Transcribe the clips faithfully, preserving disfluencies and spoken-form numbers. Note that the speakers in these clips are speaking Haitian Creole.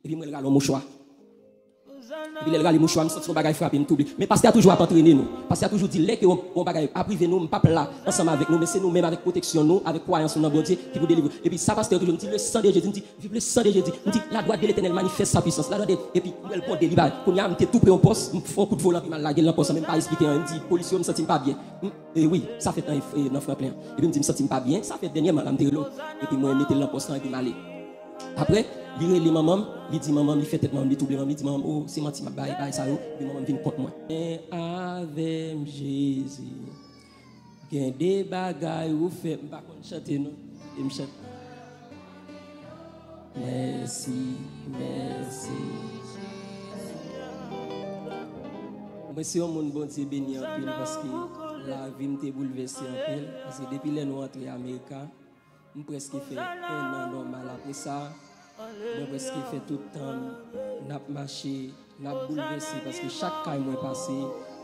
Epi m wè l rale yon mouchwa. Epi lè l rale mouchwa, m santi yon bagay frape m, touble. Men pastè a toujou ap antrene nou. Pastè a toujou di, lè ke yon, yon bagay ap rive nou, m p ap la ansanm avèk nou, men se nou menm avèk pwoteksyon nou, avèk kwayans nou nan Bondye ki pou delivre. Epi sa pastè a toujou, m di, le sang de Jésus, m di, vive le sang de Jésus. M di, la droite de l'Éternel manifeste sa puissance. La droite de, epi m wè l pran de li, bay. Kounye a, m te tou pre yon pòs, m fè yon kout volan, epi m al lage l nan pòs lan, men m pa eksplike anyen. M di, polis yo, m santi m pa byen. M, e wi, sa fèt nan, e, nan Franklin an. Epi m di, m santi m pa byen, sa fèt dènyèman la, m te rele w. Epi mwen mete l nan pòs lan, epi m ale. Apre, li rele manman m, li di manman m, li fè tèt manman m, li touble manman m, li di manman m, o, se manti m ap bay, bagay sa yo, epi manman m vin kont mwen. Men avè m, Jezi, gen de bagay ou fè, m pa konn chante non, e m chante. Mèsi, mèsi. Mwen se yon moun Bondye beni anpil paske lavi m te boulvèse anpil. Paske depi lè nou antre Amerika, m prèske fè ennan nòmal. Apre sa, mwen prèske fè tout tan n ap mache, n ap boulvèse, paske chak kay mwen pase,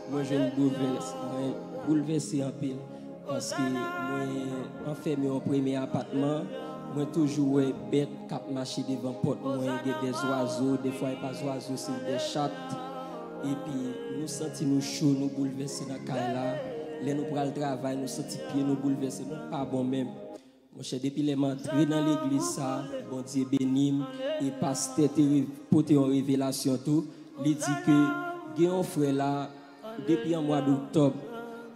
mwen jwenn boulvès-, mwen boulvèse anpil, paske mwen anfème yon premye apatman, mwen toujou wè bèt k ap mache devan pòt mwen, gen de zwazo, defwa e pa zwazo, se de chat, epi nou santi nou cho, nou boulvèse nan kay la, lè nou pral travay, nou santi pye nou boulvèse, nou pa bon menm. Monchè, depi lè m antre nan legliz sa, Bondye beni m, e pastè te re-, pote yon revelasyon tou. Li di ke gen yon frè la, depi an mwa doktòb,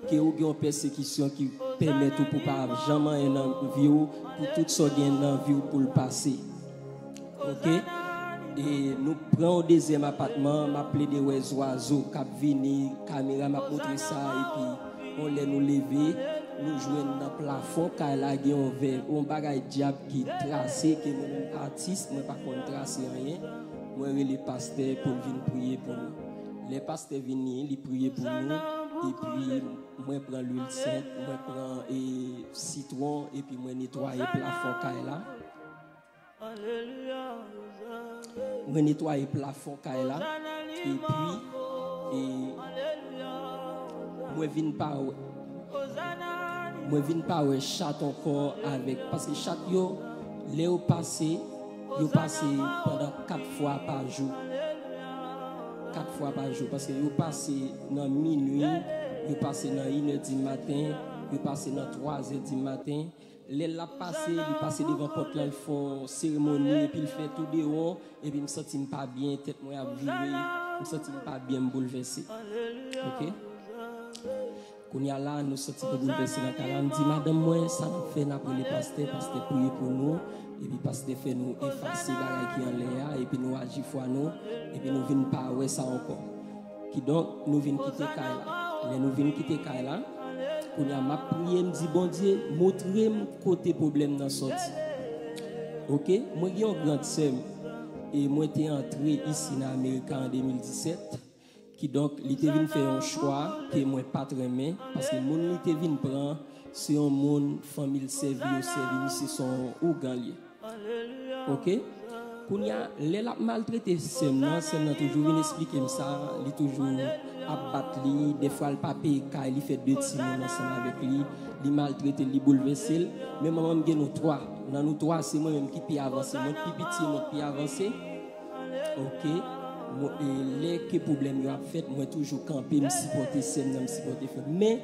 ke ou gen yon pèsekisyon ki pèmèt ou pou pa janm anyen nan vi w, pou tout sa w gen nan vi w pou l pase. Oke? E nou pran yon dezyèm apatman, m ap plede wè zwazo k ap vini, kamera m ap montre sa, epi yon lè nou leve, nou jwenn nan plafon kay la gen yon vè, yon bagay dyab ki trase, ke mwen menm atis, mwen pa konn trase anyen. Mwen rele pastè pou l vin priye pou nou. Lè pastè vini, li priye pou nou, epi mwen pran lwil sent, mwen pran, e, sitwon, epi mwen netwaye plafon kay la. Mwen netwaye plafon kay la, epi, e, mwen vin pa wè, mwen vin pa wè chat ankò avèk, paske chat yo, lè yo pase, yo pase pandan kat fwa pa jou. Kat fwa pa jou, paske yo pase nan minwi, yo pase nan inè di maten, yo pase nan twazè di maten. Lè l ap pase, li pase devan pòt lan, l fè yon seremoni, epi l fè tou de won, epi m santi m pa byen, tèt mwen ap vire, m santi m pa byen, m boulvèse. Oke? Kounye a la, nou santi nou boulvèse nan kay la. M di madanm mwen, sa n ap fè, n ap rele pastè, pastè priye pou nou, epi pastè fè nou efase bagay ki anlè a, epi nou aji fwa nou, epi nou vin pa wè sa ankò. Kidonk, nou vin kite kay la. Lè nou vin kite kay la, kounye a m ap priye, m di, Bondye, montre m kote pwoblèm nan sòti. Oke, mwen gen yon grand sè m, e mwen te antre isi nan Amerika an de mil disèt. Kidonk, li te vin fè yon chwa ke mwen pa t renmen, paske moun li te vin pran, se yon moun fanmi l sèvi yo sèvi, misye se yon ougan li ye. Oke? Kounye a, lè l ap maltrete sè m nan, sè m nan toujou vin esplike m sa, li toujou ap bat li, dèfwa l pa peye kay, li fè de timoun ansanm avèk li, li maltrete l, li boulvèse l. Men manman m gen nou twa. Nan nou twa, se mwen menm ki pi avanse. Mwen k pi piti, mwen k pi avanse. Oke? Mwen, e, lè ke pwoblèm yo ap fèt, mwen toujou kanpe, m sipòte sè m nan, m sipòte frè m. Men,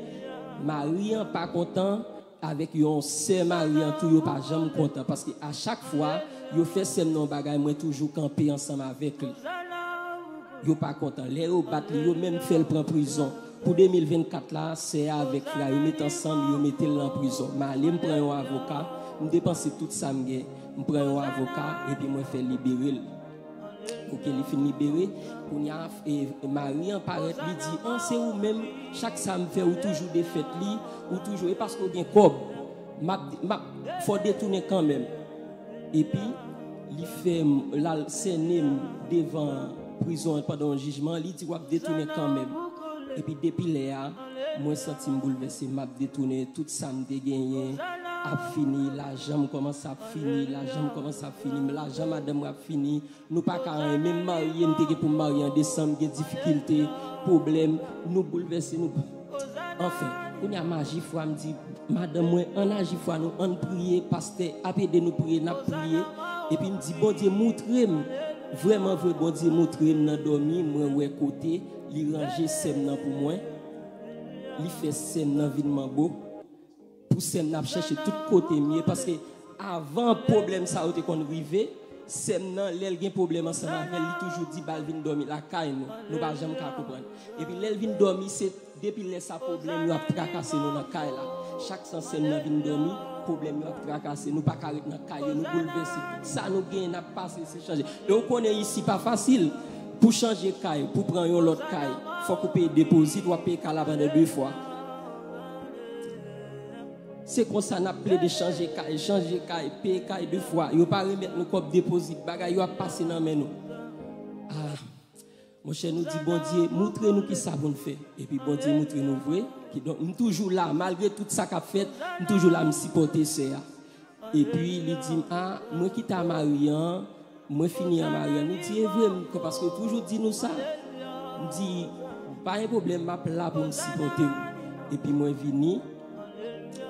mari an pa kontan, avèk yon sè mari an tou, yo pa janm kontan, paske a chak fwa yo fè sè m nan yon bagay, mwen toujou kanpe ansanm avèk li. Yo pa kontan. Lè yo bat li, yo menm fè l pran prizon. Pou de mil vennkat la, sè a avèk frè a, yo met ansanm, yo mete l nan prizon. M ale, m pran yon avoka, m depanse tout sa m gen, m pran yon avoka, epi mwen fè libere l. Oke, li fin libere. Kounye a, e, mari an parèt, li di, an, se ou menm, chak sa m fè, ou toujou defèt li, ou toujou, e paske w gen kòb, m ap, m ap, fò w detounen kanmenm. Epi, li fè m, l al sènen m devan prizon an pandan yon jijman, li di, w ap detounen kanmenm. Epi, depi lè a, mwen santi m boulvèse, m ap detounen, tout sa m te genyen ap fini, lajan m kòmanse ap fini, lajan m kòmanse ap fini, lajan madanm mwen ap fini, nou pa ka anyen, menm marye, m te gen pou m marye an desanm, gen difikilte, pwoblèm, nou boulvèse, nou, anfen, kounye a m aji fwa, m di, madanm mwen, ann aji fwa nou, ann priye, pastè ap ede nou priye, n ap priye, epi m di, Bondye, montre m Vrèman vre, Bondye montre m nan dòmi, mwen wè kote li ranje sè m nan pou mwen. Li fè sè m nan vin manbo. Pou sè m nan ap chèche tout kote m ye, paske avan pwoblèm sa yo te konn rive, sè m nan, lè l gen pwoblèm ansanm avè l, li toujou di ba l vin dòmi lakay nou. Nou pa janm ka konprann. Epi lè l vin dòmi, se depi lè sa pwoblèm yo ap trakase nou nan kay la. Chak san sè m nan vin dòmi, pwoblèm yo ap trakase nou, pa ka ret nan kay yo, nou boulvèse. Tout sa nou genyen, n ap pase, se chanje. E ou konnen isi pa fasil. Pou chanje kay, pou pran yon lòt kay, fòk ou peye depozit, w ap peye kay la pandan de fwa. Se konsa n ap plede chanje kay, chanje kay, peye kay de fwa. Yo pa remèt nou kòb depozit, bagay yo ap pase nan men nou. Ah, monchè, nou di Bondye, montre nou ki sa pou n fè. Epi Bondye montre nou vre. Kidonk, m toujou la, malgre tout sa k ap fèt, m toujou la, m sipòte sè a. Epi li di m, a, mwen ki ta mari an, mwen fini an mari an. Li di, e vre, m, paske yo toujou di nou sa. M di, pa gen pwoblèm, m ap la pou m sipòte w. Epi mwen vini,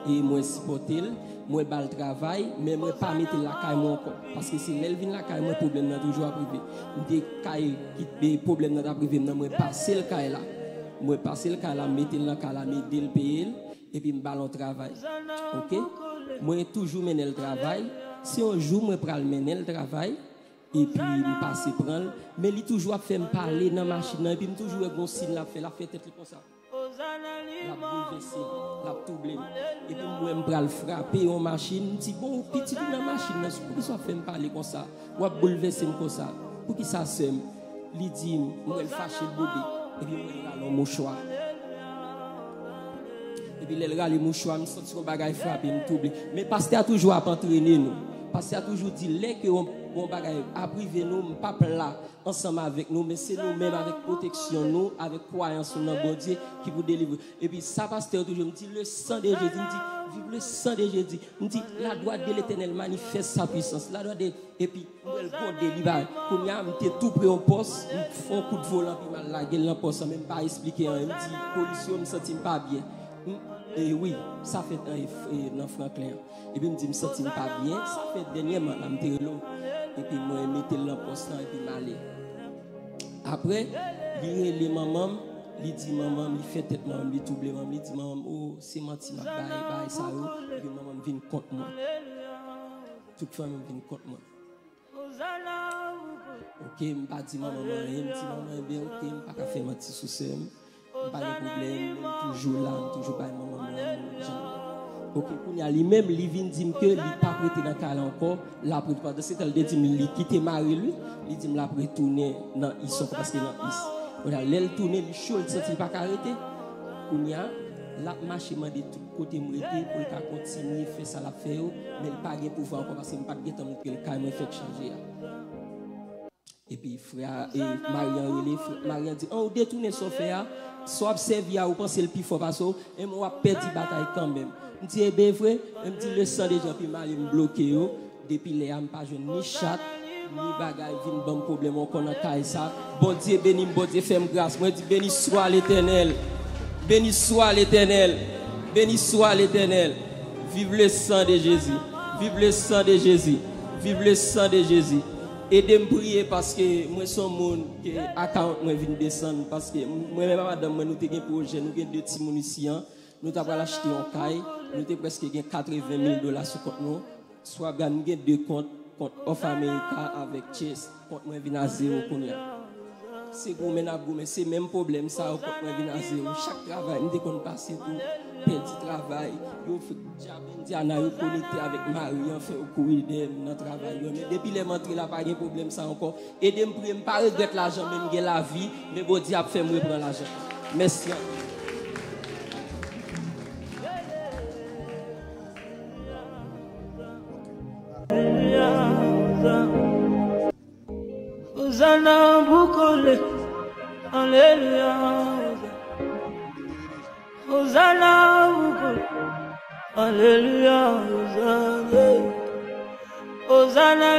e mwen sipòte l, mwen ba l travay, men mwen pa mete l lakay mwen ankò. Paske se lè l vin lakay mwen, pwoblèm nan toujou ap rive. M te kay ki, e pwoblèm nan t ap rive m nan, mwen pase l kay la. Mwen pase l kay la, m mete l nan kay la, m ede l peye l. Epi m ba l yon travay. Oke? Mwen toujou mennen l travay. Si yon jou mwen pral mennen l travay, epi m pase pran l, men li toujou ap fè m pale nan machin nan, epi m toujou wè gon siy l ap fè, l ap fè tèt li konsa. L ap boulvèse m, l ap twouble m. Epi m wè m pral frape yon machin, m di, bon, ou pitit ou nan machin nan, poukisa w ap fè m pale konsa? W ap boulvèse m konsa. Poukisa sè m? Li di m, m wè l fache l bobe. Epi m wè l rale yon mouchwa. Epi lè l rale mouchwa, m santi yon bagay frape m, twouble. Men pastè a toujou ap antrene nou. Pastè a toujou di, lè ke yon, yon bagay ap rive nou, m p ap la ansanm avèk nou, men se nou menm avèk pwoteksyon nou, avèk kwayans nou nan Bondye ki pou delivre. Epi sa pastè a toujou, m di, le sang de Jésus, m di, vive le sang de Jésus. M di, la droite de l'Éternel manifeste sa puissance. La droite de Epi, m wè l gwonde, li ba. Kounye a, m te tou pre yon pòs, m fè yon kout volan, pi m al lage l nan pòs lan, men m pa esplike anyen. M di, polis yo, m santi m pa byen. M, e wi, sa fèt nan, e, nan Franklin an. Epi m di, m santi m pa byen, sa fèt dènyèman, la m te rele w. Epi mwen mete l nan pòs lan, epi m ale. Apre, li rele manman m, li di manman m, li fè tèt manman m, li twouble manman m, li di manman m, o, se manti m ap bay, bagay sa yo, epi manman m vin kont mwen. Tout fanmi m vin kont mwen. Oke, m pa di manman m anyen, m di manman, ebyen, oke, m pa ka fè manti sou sè m. M pa gen pwoblèm, men m toujou la, m toujou bay manman m lanmou, jan. Oke, kounye a, li menm, li vin di m ke li p ap rete nan kay la ankò, l ap rete. Pandan se tan, li te di m li kite mari l, wi. Li di m l ap retounen nan Is ankò, paske nan Is. Kounye a, lè l tounen, li cho, li santi l pa ka rete. Kounye a, l ap mache mande tout kote m rete pou l ka kontinye fè sa l ap fè yo, men l pa gen pouvwa ankò paske m pa t gentan montre l kay mwen fèk chanje a. Epi frè a, e, mari an rele, frè, mari an di, an, ou detounen sa w fè a, sa w ap sèvi a, ou panse l pi fò pase w, e w ap pèdi batay kanmenm. M di, e ben vre, e m di, le sang de Jésus, epi m ale m bloke yo. Depi lè a, m pa jwenn ni chat, ni bagay vin ban m pwoblèm ankò nan kay sa. Bondye beni m, Bondye fè m gras. Mwen di, béni soit l'Éternel. Béni soit l'Éternel. Béni soit l'Éternel. Vive le sang de Jésus. Vive le sang de Jésus. Vive le sang de Jésus. Ede m priye paske mwen se yon moun ke account mwen vin desann paske mwen menm ak madanm mwen nou te gen pwojè, nou gen de timoun isi an. Nou ta pral achte yon kay, nou te prèske gen katreven mil dola sou kont nou. Swa gad, m gen de kont, kont Of America avèk Chase, kont mwen vin a zewo kounye a. Se goumen n ap goumen, se menm pwoblèm sa yo, kont mwen vin a zewo. Chak travay m te konn pase pou pèdi travay, yo fè djab Indiana yo konekte avèk mari an, fè yo kouri dèyè m nan travay yo. Men depi lè m antre la, pa gen pwoblèm sa ankò. Ede m priye, m pa regrèt lajan, men m gen lavi, men Bondye ap fè m reprann lajan. Mèsi anpil. Ozana pou kole, aleluya. Ozana pou kole, aleluya. Ozana, ozana.